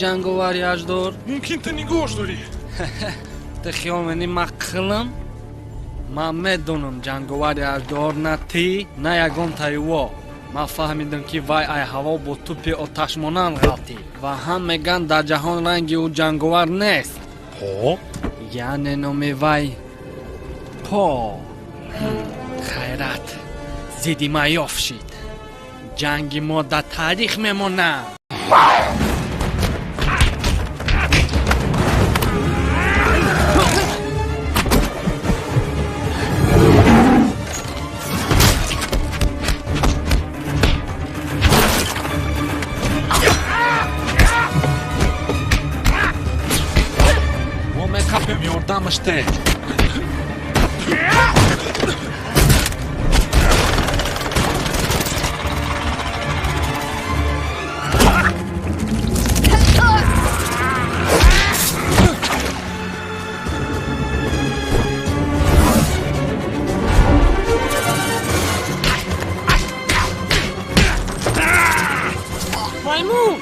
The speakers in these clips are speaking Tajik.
ҷанговари аждор? Мумкин ту нигоҳш дорӣ. Ту хиёл менӣ ман қилам? Ман медонам ҷанговари аждор на ти, на ягон тайво. Ман фаҳмидам, ки вай ай ҳаво бо тӯпи оташмонанд ғалтид. Ва ҳам мегӯянд, дар ҷаҳон ранги ӯ ҷанговар нест. По? Яъне номи вай По. Хайрат, зидди ман ёфт шид. Ҷанги мо дар таърих мемонад. Мо мекапем, ёрдамаш те. Маймун!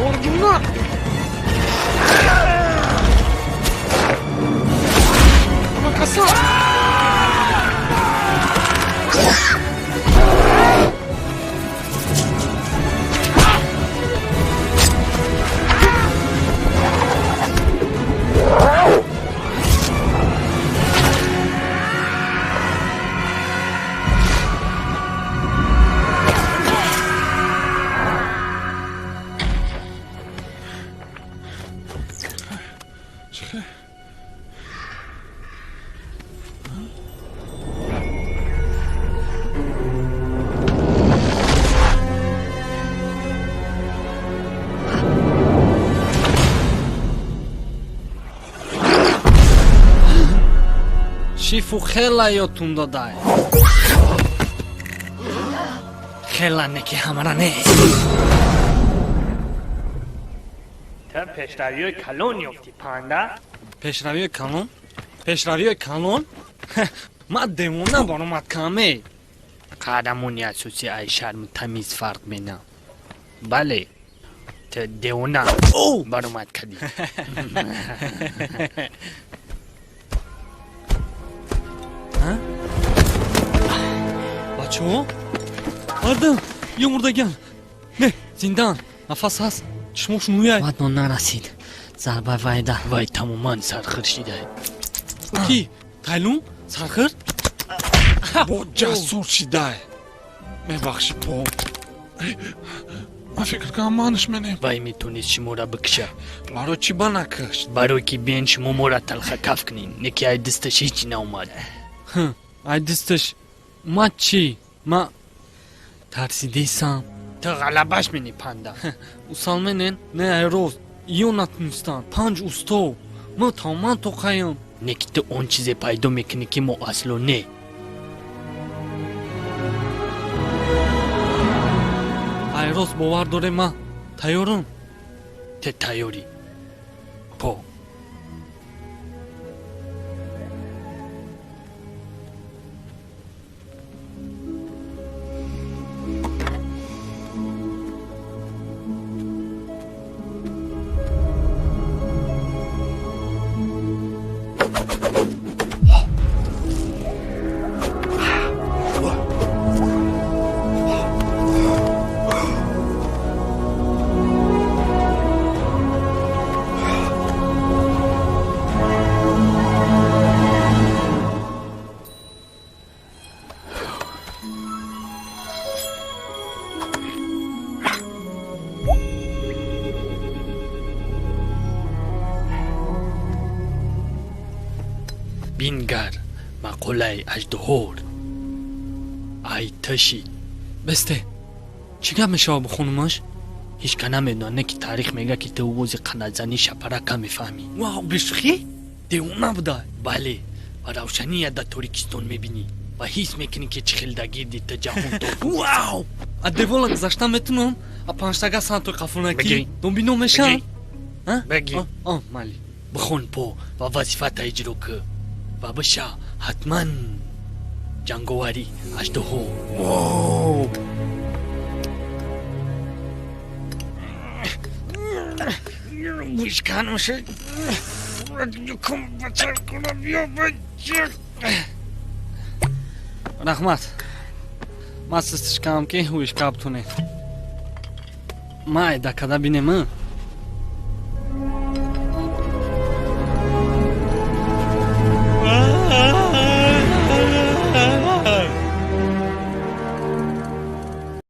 Оргинат! Макаса! Шифу хела ёдтун додай. Хела не ки ҳамара нест. Ту пешравиҳои калон ёфтӣ, панда. Пешравиҳои калон? Пешравиҳои калон? Ман девона баромад каме. Қаҳрамони асосӣ ай шарму тамиз фарқ мена. Бале, ту девона баромад кардӣ. Бачаҳо? Мардам, ё мурдаган. Не, зиндаан. Нафас ҳаст. Чишмош нӯяй. Баъд он нарасид. Зарба вайда. Вай тамоман сархир шида. Ки? Тайлун? Сархир? Бо ҷасур шидай. Мебахши, По. Ман фикр кардам, манаш менем. Вай метонист шуморо бикша. Барои чӣ ба накушт? Барое ки биен шумо моро талхакаф кунед. Не ки ай дасташ ҳеҷ наомад. Ай дасташ омад чӣ? Ма тарсидесам. Ту ғалабаш менӣ, панда. Усал менен? Не, ай рост. Ё натунистанд. Панҷ усто. Ма тамоман тоқаям. Не ки ту он чизе пайдо мекунӣ, ки мо асло не. Ай рост бовар дорем, ман тайёрам. Ту тайёрӣ. По. Бингар, мақолаи аждуҳор ай ташид. Бесте. Чӣ гап мешавад бо хонумаш? Ҳеҷ ка намедонад, не ки таърих мега, ки ту овози қанатзании шапарака мефаҳмӣ. Вау, бешӯхӣ? Девона буда. Бале, ва равшания дар торикистон мебинӣ ва ҳис мекунӣ, ки чӣ хел дар гирди ту ҷаҳон тоб. Вау! А девола гузаштан метунам? А панҷтага сантои қафонакӣ? Бигӣ. Домбино мешавам? Бигӣ. Майли. Бихон по ва вазифата иҷро кӣ ва биша ҳатман ҷанговари аждаҳо. Раҳмат, ман систишкам ки вишка бтунед. Ман айда када бинем.